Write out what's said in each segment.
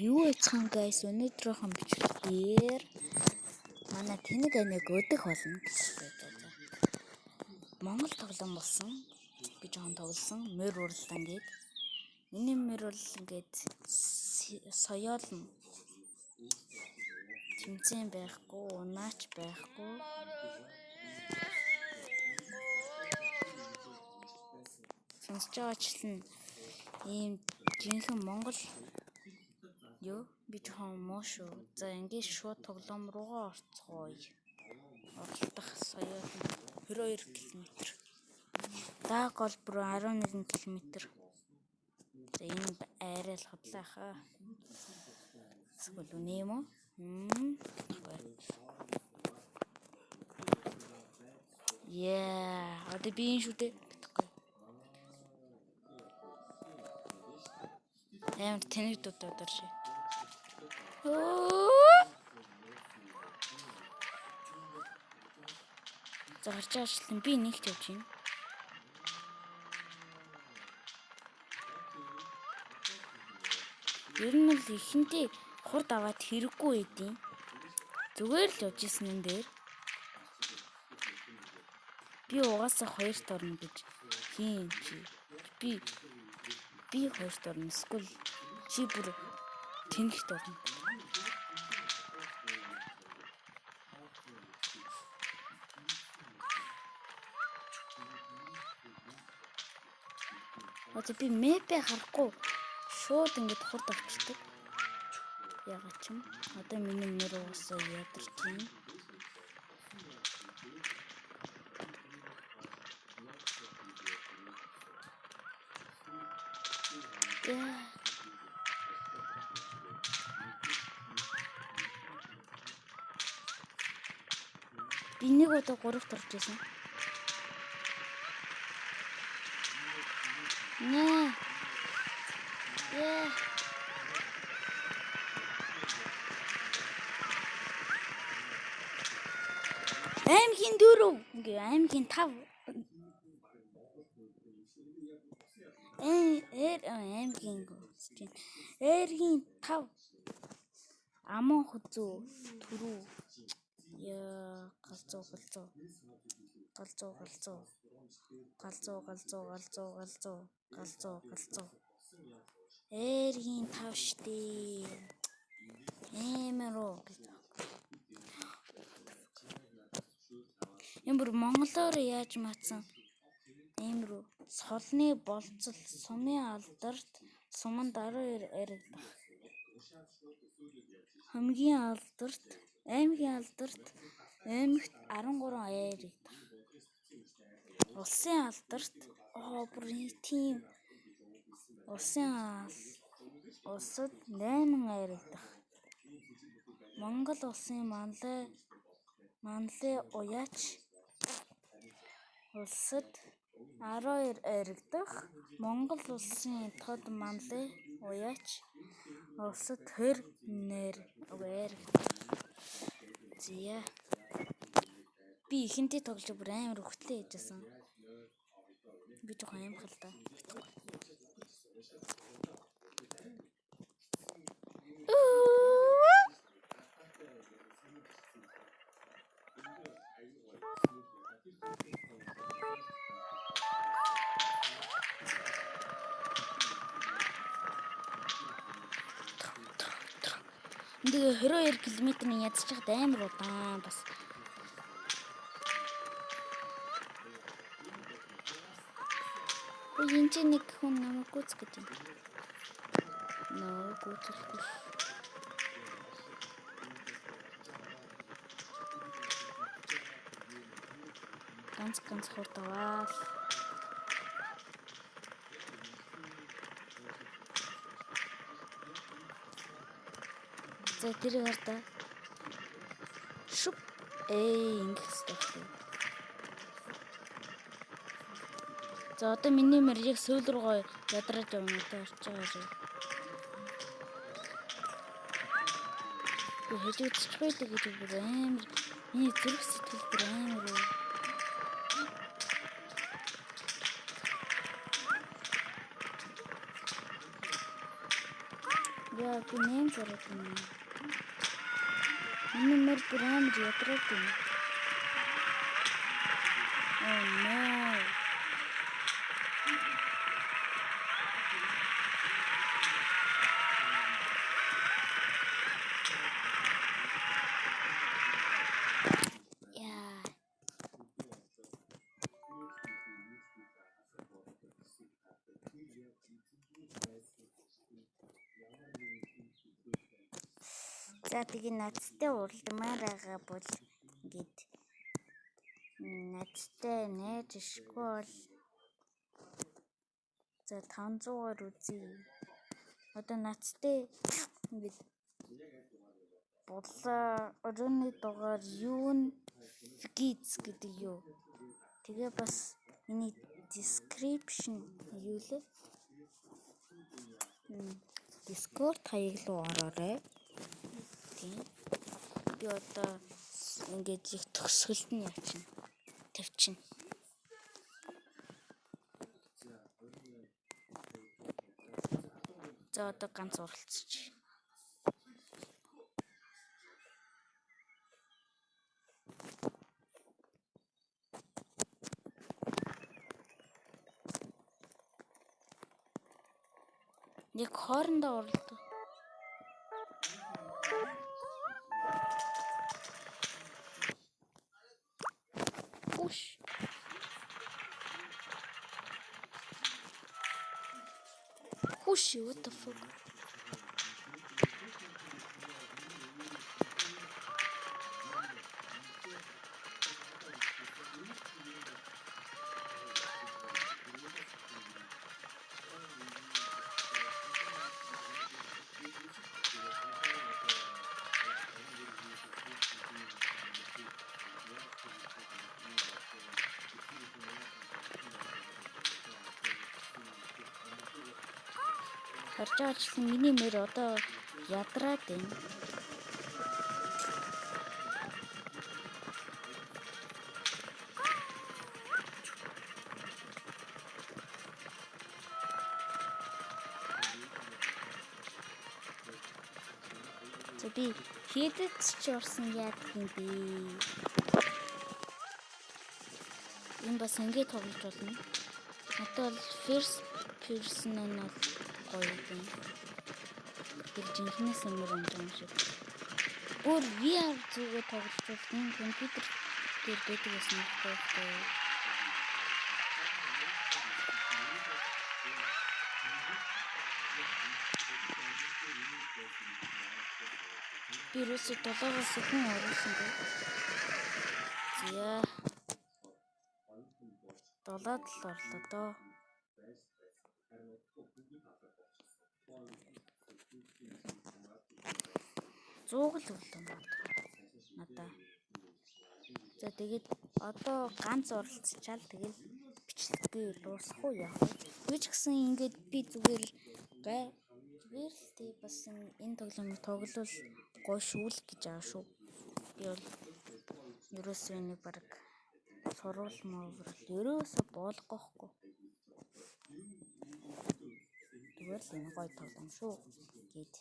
Юу яцхан guys, өнөөдрийнхөө бичлэгээр манай тэнэг аниг өдөх болно гэж. За. Монгол тоглоом болсон. Би жоохон тоглосон. Морь урлан гээд. Миний морь урлан гээд соёолно. Тэмцээн байхгүй, унаач байхгүй. Сонсож байгаачлан ийм жинхэнэ Монгол юу? Би жоохон муу шүү. За ингээд шууд тоглоом руугаа орцгоё. Оролдох соёол 22 км. Даг гол бүр 11 км. За энэ арай л худлаа хаа. Эсвэл үнэ юм уу? Yeah, одоо би энэ шүү дээ. Гэтэхгүй. Амар тэнэг дуудаад орши. За гарч байгаа би нэгт явж байна. Ер нь л эхэндээ хурд аваад хэрэггүй байдیں۔ Зүгээр л явж исэн юм дээр. Би угаасаа хоёрт орно гэж хийн чи. Би хоёрт орно. Эсвэл чи бүр тэнэгт орно. Одоо би мэпэ харахгүй шууд ингэж хурд авчдаг. Яагаад ч юм. Одоо миний мөр уусаа ядарч байна. Яа. Би нэг удаа 3-т орж исэн. Нэ. Яа. Аймгийн 4, ингээ аймгийн 5. Аймгийн гэж байна. Аймгийн 5. Аман хүзүү түрүү. Яа, галзуу галзуу. Галзуу галзуу. Галзуу галзуу галзуу галзуу галзуу галзуу. Аймгийн 5 штэ. Амар уу гэж. Энэ бүр монголоор яаж матсан? Амар уу. Цолны болцол, сумын алдарт, суманд 12 аригдах. Хамгийн алдарт, аймгийн алдарт, аймагт 13 аригдах. Улсын алдарт, бүр тийм улсын улсад 8 аригдах. Монгол улсын Манлай уяач улсад 12 аригдах. Монгол улсын тод Манлай уяач улсад 20 нэр аригдах. Зя. Би ихэнтэй тоглож бүр амар өгтлээ хийжсэн. Би жоохон аимхал та. Тэгээ 22 км-ийн ядчих амар удаан бас. Ой, энэ ч нэг хүн намайг гүйцэх гэж байна. Нөө гүйцэхгүй. Ганц ганц хурд аваал. За тэрийг хар та. Шүп. Ингэх хэрэгтэй байхгүй. За одоо миний мөр яг сүүл рүүгээ ядраад явна одоо орж байгаа шүү. Би хожигдчих байдаг гэж бүр амар миний зүрх сэтгэл бүр амар уу. За, би нэмж ороод байна. Миний мөр бүр амар ядраад байна. Oh no. Яа. За, тэгээ надтай уралдмаар байгаа бол ингээд надтай найж ишгүй бол за 500-аар үзье. Одоо надтай ингээд бурлаа оройн дугаар юу н гиз гэдэг юу. Тэгээ бас миний description юу лээ? Discord хаяг руу ороорой. Тийм. Би одоо ингээд их төгсгөлд нь явчихна. Тавьчихна. За, одоо ганц уралцчих. Яг хоорондоо уралдаг. Push. Push, what the fuck? Харж байгаачлан миний мөр одоо ядраад байна. За, би хэдэд ч орсон яадаг юм бэ? Энэ бас ингэ тоглож болно. Надад бол first person нь бол гоё юм. Тэр жинхэнээс өмөр унж юм шиг. Бүр VR зүгээ тоглож болно. Компьютер дээр байдаг гэсэн юм байна. Би юусоо 7-оос хүн оруулсан дээ. За. 7-д л орлоо доо. 100 л өглөө магадгүй. Надаа. За, тэгээд одоо ганц оролцчаал, тэгэл бичлэгээ дуусгах уу, яах вэ? Би ч гэсэн ингээд би зүгээр гай зүгээр л тий бас энэ тоглоомыг тоглол гоё шүү л гэж байгаа шүү. Би бол ерөөсөө энийг баг суруул моврол ерөөсөө боолгохгүй. Зүгээр л энэ гоё тоглоом шүү гэд.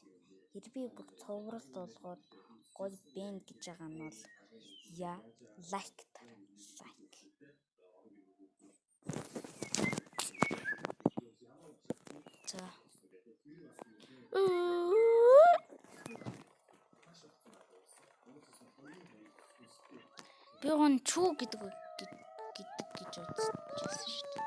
Хэрвээ бүр цуврал болгоод гоё бэн гэж байгаа нь бол я like дараа. Like. За. Би гон чүү гэдэг гэдэг гэж бодчихсон шүү дээ.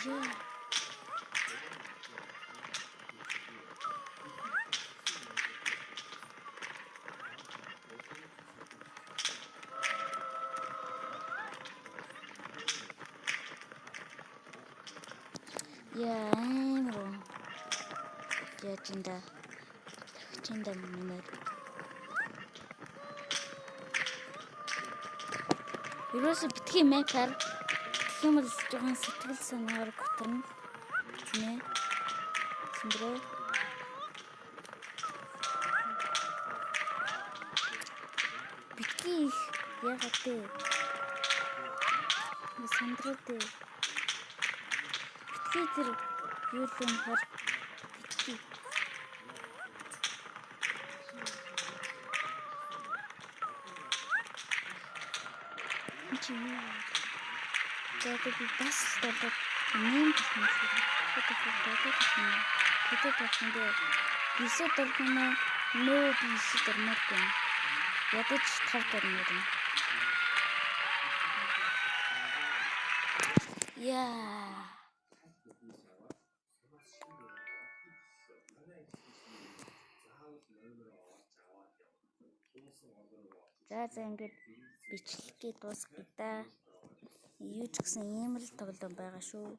Яа. Яа, амар уу. Яаж энэ тагчинда минь. Ерөөсө битгий map хар. Тэгэх юм бол жоохон сэтгэл санаагаар готорно. Тийм ээ. Сэндрээ. Битгий Яагаад вэ? Сандраа дээ. Битгий тэр юу л юм хар битгий. Чи юу? За одоо би бас л болоод нэм гэх юм шиг. What the fuck, одоо гэх юм. Хэдэ болох юм бэ? 9 дорох юм уу? Нөө, би 9 дормооргүй юм. Ядаж 5 дормоор юм. Яа. За, ингээд бичлэгээ дуусгая да. Юу ч гэсэн ийм л тоглоом байгаа шүү.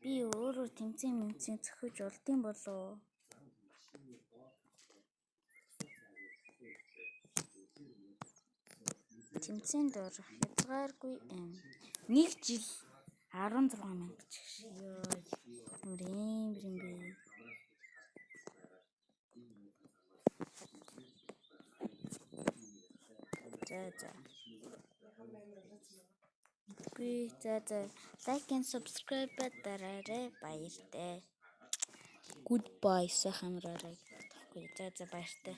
Би өөрөө тэмцээн мэмцээн зохиож болдсон болов уу? Тэмцээнд орох хязгааргүй юм. Нэг жил 16 мянга ч гэж. Йоо. Ямар ийм юм бэ? За. Мэдгүй. За. Like and subscribe дараарай. Баяртай. Goodbye, сайхан амраарай гэдэг таахгүй. За, баяртай.